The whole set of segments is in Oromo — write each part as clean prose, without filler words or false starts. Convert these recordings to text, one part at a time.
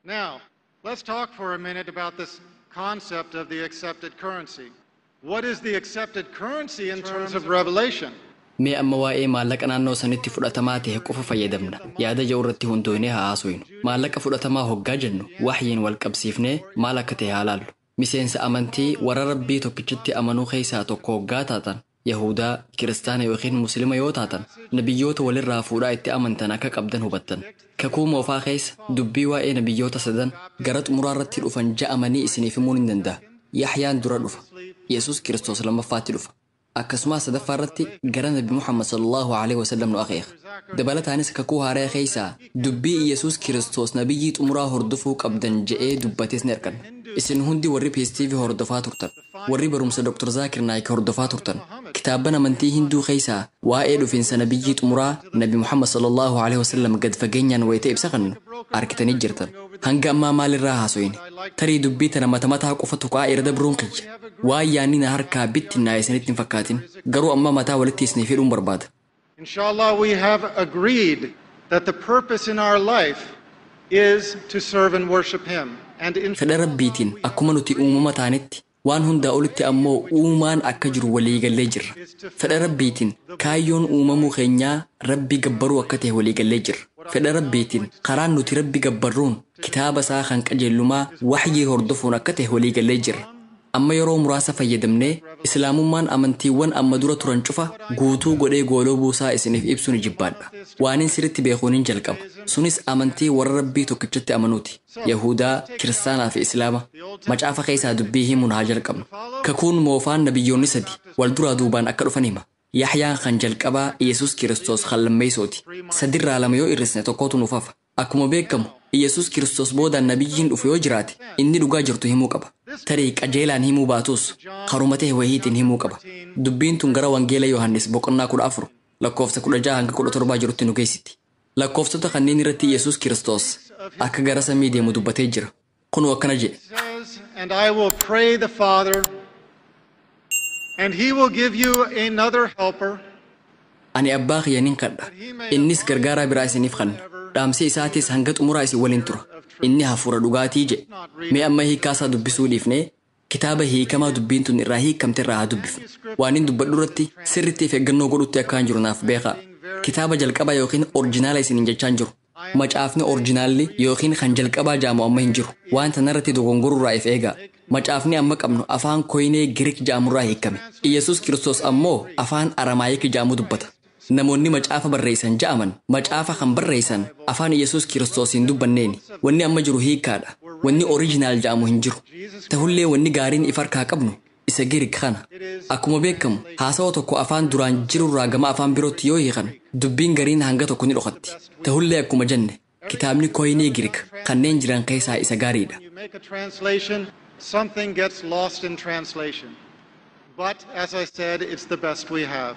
Now, let's talk for a minute about this concept of the accepted currency. What is the accepted currency in terms of revelation? Mee amma waa'ee maallaqa naannoo sanitti fudhatamaa ta'e qofa fayyadamna yaada jedhu irratti hundoonee haa haasofnu. Maallaqa fudhatamaa hoggaa jennu waxyiin wal qabsiifnee maal akka ta'e haa laallu. Miseensa amantii warra Rabbii tokkichatti amanuu keessaa tokko hoggaa taatan, Yahudaa, Kiristaana yookiin Musliima yoo taatan, nabiyyoota walirraa fuudhaa itti amantan akka qabdan hubattan. Kakuu Moofaa keessa dubbii waa'ee nabiyyoota sadan gara xumuraa irratti dhufan ja'amanii isiniif himuun hin danda'a. Yahyaan dura dhufa. Yesus Kiristoos lammaffaatti dhufa. Akkasumas sadaffaa irratti gara Nabi Muhammad sallallahu alaihi wasallam nu akeeka. Dabalataanis Kakuu Haaraa keessaa dubbii Yesus Kiristoos nabiyyii xumuraa hordofuu qabdan je'ee dubbates ni arganna. Isin hundi warri Peace TV hordofaa turtan, warri barumsa Dr. Zaakir Naayik hordofaa turtan, kitaabban amantii Hinduu keessaa waa'ee dhufiinsa nabiyyii xumuraa Nabi Muhammad sallallahu alaihi wasallam gad fageenyaan wayita ibsa kannu arkitanii jirtan. Hanga ammaa maalirraa haasoyne? Tarii dubbii tana mata mataa qofa tuqaa irra dabruun kiyya waan yaanni na harkaa bittinnaa'e isinitti hin fakkaatin. Garuu amma mataa walitti isiniif hidhuun barbaada. Inshallah, we have agreed that the purpose in our life is to serve and worship Him. And in Fedha Rabbiitiin akkuma nuti uumama taanetti, waan hundaa olitti ammoo uumaan akka jiru waliigallee jirra. Fedha Rabbiitiin kaayyoon uumamuu keenyaa Rabbi gabbaruu akka ta'e waliigallee jirra. Fedha Rabbiitiin karaan nuti Rabbi gabbarruun kitaaba isaa kan qajeellumaa waxyii hordofuun akka ta'e waliigallee jirra. Amma yeroo muraasa fayyadamnee Islaamummaan amantiiwwan amma dura turan cufa guutuu godhee gooloo buusaa isiniif ibsuu ni jibbaadha. Waanin sirriitti beekuun hin jalqaba. Sunis amantii warra Rabbii tokkichatti amanuuti. Yahudaa, Kiristaanaa fi Islaama. Macaafa keessaa dubbii himuun haa jalqabnu. Kakuun Moofaan nabiyyoonni sadi wal duraa duubaan akka dhufan hima. Yahyaan kan jalqabaa, Yesus Kiristoos kan lammeeysooti. Sadirraa lama yoo irrisne tokkotu nuuf hafa. Akkuma beekamu, Yesus Kiristoos boodaan nabiyyiin dhufu yoo jiraate, inni dhugaa jirtu himuu qaba. Tarii qajeelaan himuu baatus, karuma ta'e wayiitiin himuu qaba. Dubbiin tun gara Wangeela Yohannis boqonnaa 14 lakkoofsa 16 hanga 17 jirutti nu geessiti. Lakkoofsota kanneen irratti Yesus Kiristoos akka gara samii deemu dubbatee jira. Kunoo akkana jedhe. Says, "And I will pray the Father, and he will give you another helper, Ani abbaa kiyya nin kadha. Innis gargaaraa biraa isiniif kenna. Dhaamsi isaatis hanga xumuraa isin waliin tura. Inni hafuura dhugaatii jedhe. Mee amma hiikkaasaa dubbisuu dhiifnee kitaaba hiikamaa dubbiin tun irraa hiikamte irraa haa dubbifnu. Waan hin dubbadhu irratti sirriitti of eeggannoo godhutti akkaan jiru naaf beekaa. Kitaaba jalqabaa yookiin orjinaala isiniin jechaan jiru. Macaafni orjinaalli yookiin kan jalqabaa jaamu amma hin jiru. Waan tanarratti dogongorurraa if eegaa. Macaafni amma qabnu afaan Koyinee Giriik jaamurraa hiikame. Iyesuus Kiristoos ammoo afaan Aramaayik jaamu dubbata. Namoonni macaafa barreessan ja'aman macaafa kan barreessan afaan Iyesuus Kiristoos hin dubbanneeni. Wanni amma jiru hiikkaadha. Wanni original ja'amu hin jiru. Tahullee wanni gaariin if harkaa qabnu isa Giriik kana. Akkuma beekamu, haasawa tokko afaan duraan jirurraa gama afaan birootti yoo hiikan, dubbiin gariin hanga tokko ni dhokatti. Tahullee akkuma jenne, kitaabni Koyinee Giriik kanneen jiran keessaa isa gaariidha. You make a translation, something gets lost in translation. But as I said, it's the best we have.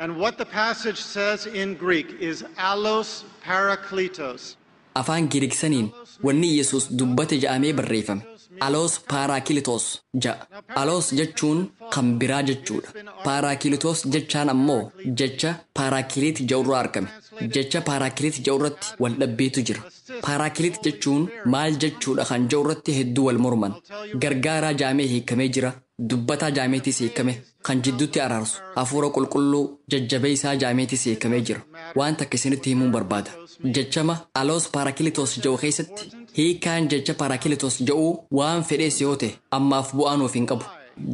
And what the passage says in Greek is allos parakletos. Afaan Giriik saniin wanni Yesus dubbate ja'amee barreeffame Aloos Paaraakilitos ja'a. Aloos jechuun kan biraa jechuudha. Paaraakilitos jechaan ammoo jecha Paaraakiliit ja'urraa argame. Jecha Paaraakiliit ja'urratti wal dhabbiitu jira. Paaraakiliit jechuun maal jechuudha kan ja'urratti hedduu wal morman. Gargaaraa jaamee hiikamee jira. Dubbataa jaameetis hiikame. Kan jidduutti araarsu hafuura qulqulluu jajjabeessaa jaameetis hiikamee jira. Waan takka isinitti himuun barbaada. Jechama aloos Paaraakilitos ja'u keessatti hiikaan jecha Paaraakilitos ja'uu waan fedhees yoo ta'e, ammaaf bu'aa nuuf hin qabu.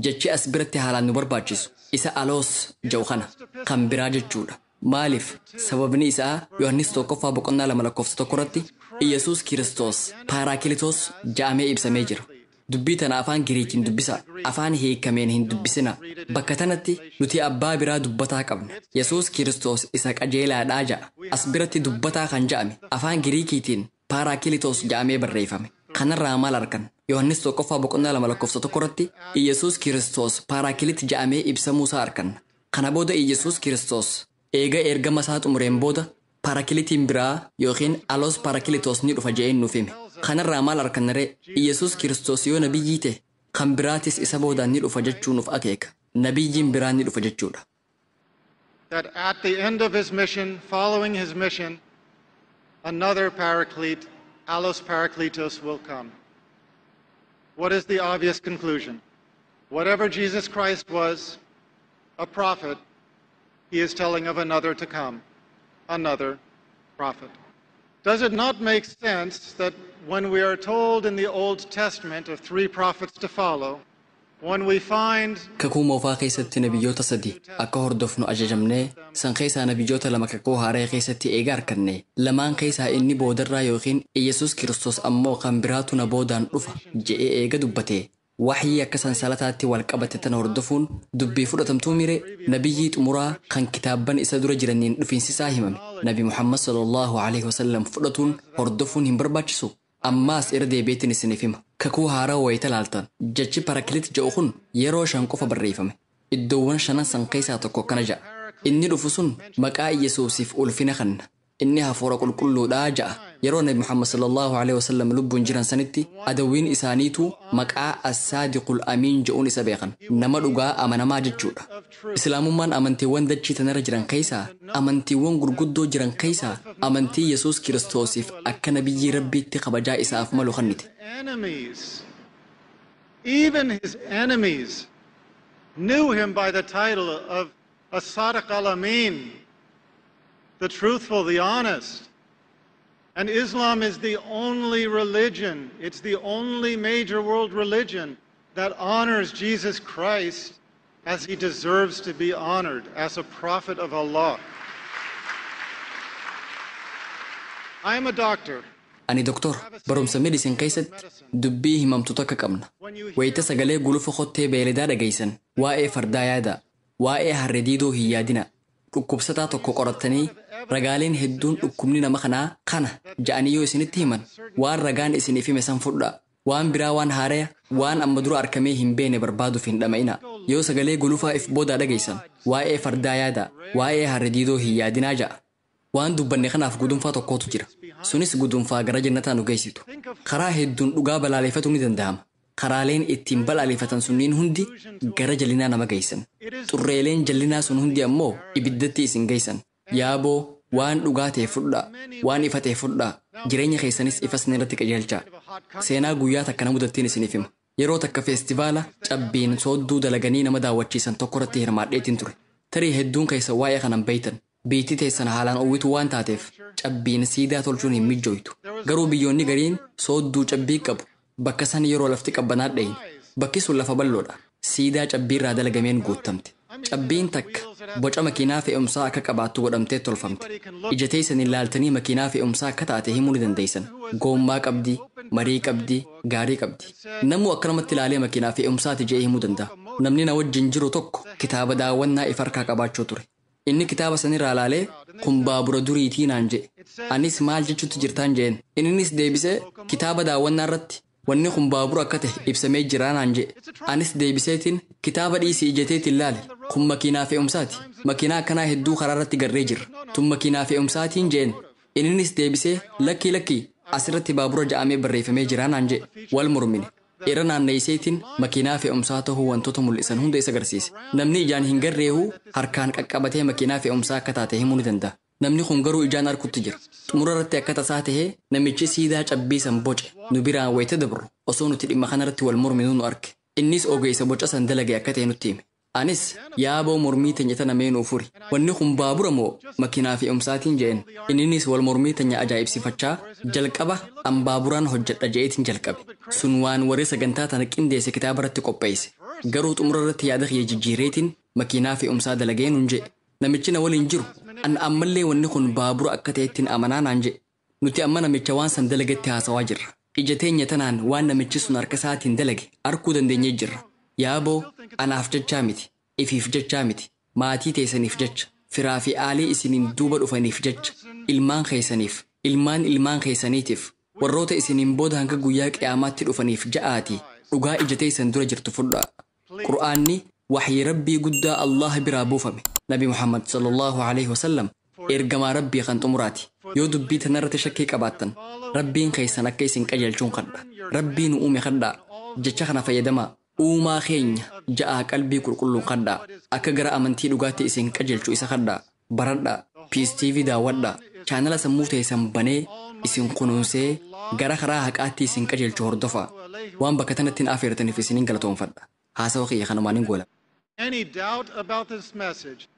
Jechi as biratti haalaan nu barbaachisu isa aloos ja'u kana, kan biraa jechuudha. Maaliif? Sababni isaa Yohannis 1ffaa boqonnaa 2 lakkoofsa 1 irratti Iyyasuus Kiristoos Paaraakilitos ja'amee ibsamee jira. Dubbii tana afaan Giriikiin dubbisaa, afaan hiikameen hin dubbisina. Bakka tanatti nuti abbaa biraa dubbataa qabna. Yesuus Kiristoos isa qajeelaadhaa ja'a. As biratti dubbataa kan ja'ame afaan Giriikiitiin Paaraakilitos ja'amee barreeffame. Kanarraa maal argan? Yohannis 1ffaa boqonnaa 2 lakkoofsa 1 irratti Iyyasuus Kiristoos Paaraakilit ja'amee ibsamuusaa arganna. Kana booda Iyyasuus Kiristoos eega ergama isaa xumureen booda Paaraakilitiin biraa yookiin aloos Paaraakilitos ni dhufa je'een nuuf hime. Kanarraa maal arganna ree? Iyyasuus Kiristoos yoo nabiyyii ta'e, kan biraatis isa boodaan ni dhufa jechuu nuuf akeeka. Nabiyyiin biraa ni dhufa jechuudha. That at the end of his mission, following his mission, another paraclete Allos Parakletos will come. What is the obvious conclusion? Whatever Jesus Christ was, a prophet, he is telling of another to come, another prophet. Does it not make sense that when we are told in the Old Testament of three prophets to follow, when we find Kakuu moofaa keessatti nabiyyoota sadi akka hordofnu ajajamnee, san keessaa nabiyyoota lama kakuu haaraa keessatti eega arganne, lamaan keessaa inni boodarraa yookiin Iyyasuus Kiristoos ammoo kan biraatu na boodaan dhufa je'ee eega dubbate, waxyii akka sansalataatti wal qabate tana hordofuun dubbii fudhatamtuu mire? Nabiyyii xumuraa kan kitaabban isa dura jiraniin dhufiinsisaa himame, Nabi Muhammad sallallahu alaihi wasallam, fudhatuun hordofuun hin barbaachisu? Ammaas irra deebiitiin isiniif hima. Kakuu haaraa wayita laaltan, jechi Paraklit jedhu kun yeroo shan qofa barreeffame. Iddoowwan shanan san keessaa tokko akkana ja'a: "Inni dhufu sun maqaa Iyesuusiif ulfina kanna. Inni hafuura qulqulluudhaa" ja'a. Yeroo Nabi Muhammad sallallahu alaihi wasallam lubbuun jiran sanitti, adawwiin isaaniitu maqaa Assaadiqul Amiin jedhuun isa beekan. Nama dhugaa amanamaa jechuudha. Islaamummaan amantiiwwan dachii tanarra jiran keessaa, amantiiwwan gurguddoo jiran keessaa, amantii Yesuus Kiristoosiif akka nabiyyii Rabbiitti kabajaa isaaf malu kennite. Enemies, even his enemies, knew him by the title of As-Sadiq al-Amin, the truthful, the honest. And Islam is the only religion, it's the only major world religion that honors Jesus Christ as he deserves to be honored as a prophet of Allah. I am a doctor. Ani doktor. Barumsa medicine keessatti dubbii himamtu takka qabna. Wayita sagalee gulufa kottee beeyladaa dhageessan, waa'ee fardaa yaada. Waa'ee harree diidoo hin yaadina. Dhukkubsataa tokko qorattanii, ragaaleen hedduun dhukkubni nama kanaa kana ja'anii yoo isinitti himan, waan ragaan isiniif hime san fudhaa. Waan biraa, waan haaraya, waan amma dura argamee hin beene barbaaduuf hin dhama'ina. Yoo sagalee gulufaa if boodaa dhageessan, waa'ee fardaa yaada. Waa'ee harree diidoo hin yaadinaa ja'a. Waan dubbanne kanaaf gudunfaa tokkotu jira. Sunis gudunfaa gara jannataa nu geessitu. Karaa hedduun dhugaa balaaleffatu ni danda'ama. Karaaleen ittiin balaaleffatan sunniin hundi gara jallinaa nama geessan. Xurreeleen jallinaa sun hundi ammoo ibiddatti isin geessan. Yaaboo, waan dhugaa ta'e fudhaa, waan ifa ta'e fudhaa, jireenya keessanis ifas irratti qajeelchaa. Seenaa guyyaa takka na mudattiin isiniif hima. Yeroo takka feestivaala cabbiin soodduu dalaganii nama daawwachiisan tokko irratti hirmaadheetiin ture. Tarii hedduun keessa waa'ee kanan beeytan. Biitti teessan haalaan uwwitu waan taateef cabbiin siidaa tolchuun hin mijjooytu. Garuu biyyoonni gariin soodduu cabbii qabu. Bakka san yeroo lafti qabbanaa dhayin. Bakki sun lafa bal'oodha. Siidaa cabbiirraa dalagameen guutamte. Cabbiin takka boca makiinaa fe'umsaa akka qabaattu godhamtee tolfamte. Ija teessaniin ilaaltanii makiinaa fe'umsaa akka taate himuu ni dandeessan. Goommaa qabdi, marii qabdi, gaarii qabdi. Namuu akkanumatti ilaalee makiinaa fe'umsaati je'ee himuu danda'a. Namni na wajjin jiru tokko kitaaba daawwannaa if harkaa qabaachuu ture. Inni kitaaba sanirraa ilaalee, "Kun baabura duriitii" naan jedhe. Anis, "Maal jechuutti jirtaan?" jeen. Innis deebisee, "Kitaaba daawwannaa irratti wanni kun baabura akka ta'e ibsamee jira" naan jedhe. Anis deebiseetiin, "Kitaaba dhiisii, ijateetiin ilaali. Kun makiinaa fe'umsaati. Makiinaa akkanaa hedduu karaa irratti garree jirra. Tun makiinaa fe'umsaatiin" jeen. Innis deebisee, "Lakkii, lakkii, asirratti baabura ja'amee barreeffamee jira" naan jedhe. Wal mormine. Irra naanneesseetiin makiinaa fe'umsaa ta'uu wantoota mul'isan hunda isa agarsiise. Namni ijaan hin garreehu harkaan qaqqabatee makiinaa fe'umsaa akka taate himuu ni danda'a. Namni kun garuu ijaan argutti jira. Xumura irratti akka tasaa tahee namichi siidaa cabbii san boce nu biraan wayita dabru, osoo nuti dhimma kanarratti wal morminuu nu arge. Innis ogeessa boca san dalage akka ta'e nutti hime. Anis, "Yaaboo, mormii teenya tana mee nuu furi. Wanni kun baabura moo makiinaa fe'umsaatiin?" jeen. Inninis wal mormii teenya ajaa'ibsiifachaa, "Jalqaba an baaburaan hojjedha" je'eetiin jalqabe. Sun waan warri sagantaa tana qindeesse kitaaba irratti qopheesse. Garuu xumura irratti yaada kiyya jijjiireetiin makiinaa fe'umsaa dalagee nun jedhe. Namichi na waliin jiru, "An ammallee wanni kun baabura akka ta'ettiin amanaa" naan jedhe. Nuti amma namicha waan san dalagetti haasawaa jirra. Ija teenya tanaan waan namichi sun harka isaatiin dalage arguu dandeenyee jirra. Yaaboo, anaaf jechaa miti, ifiif jechaa miti, maatii teessaniif jecha, firaa fi aalii isiniin duuba dhufaniif jecha, ilmaan keessaniif, ilmaan ilmaan keessaniitiif, warroota isiniin booda hanga guyyaa qiyaamaatti dhufaniif ja'aatii dhugaa ija teessan dura jirtu fudhaa. Qur'aanni waxyii Rabbii guddaa Allah biraa buufame. Nabi Muhammad sallallahu alaihi wasallam ergamaa Rabbii kan xumuraati. Yoo dubbii tanarratti shakkii qabaattan, Rabbiin keessan akka isin qajeelchuun kadha. Rabbii nu uume kadhaa. Jecha kana fayyadamaa. "Uumaa keenya" ja'aa qalbii qulqulluun kadhaa. Akka gara amantii dhugaatti isin qajeelchu isa kadhaa. Baradhaa. Peace TV daawwadhaa. Chaanala sammuu teessan banee isin kunuunsee gara karaa haqaatti isin qajeelchu hordofaa. Waan bakka tanatti hin afeertaniif isinin galatoonfadha. Haasawa kiyya kanumaan hin goola. Any doubt about this message,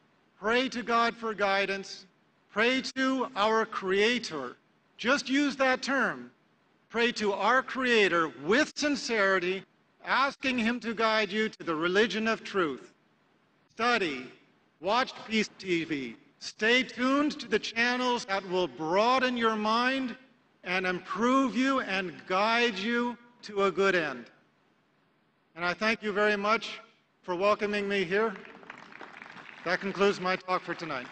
pray to God for guidance. Pray to our Creator. Just use that term. Pray to our Creator with sincerity, asking Him to guide you to the religion of truth. Study, watch Peace TV, stay tuned to the channels that will broaden your mind and improve you and guide you to a good end. And I thank you very much for welcoming me here. That concludes my talk for tonight.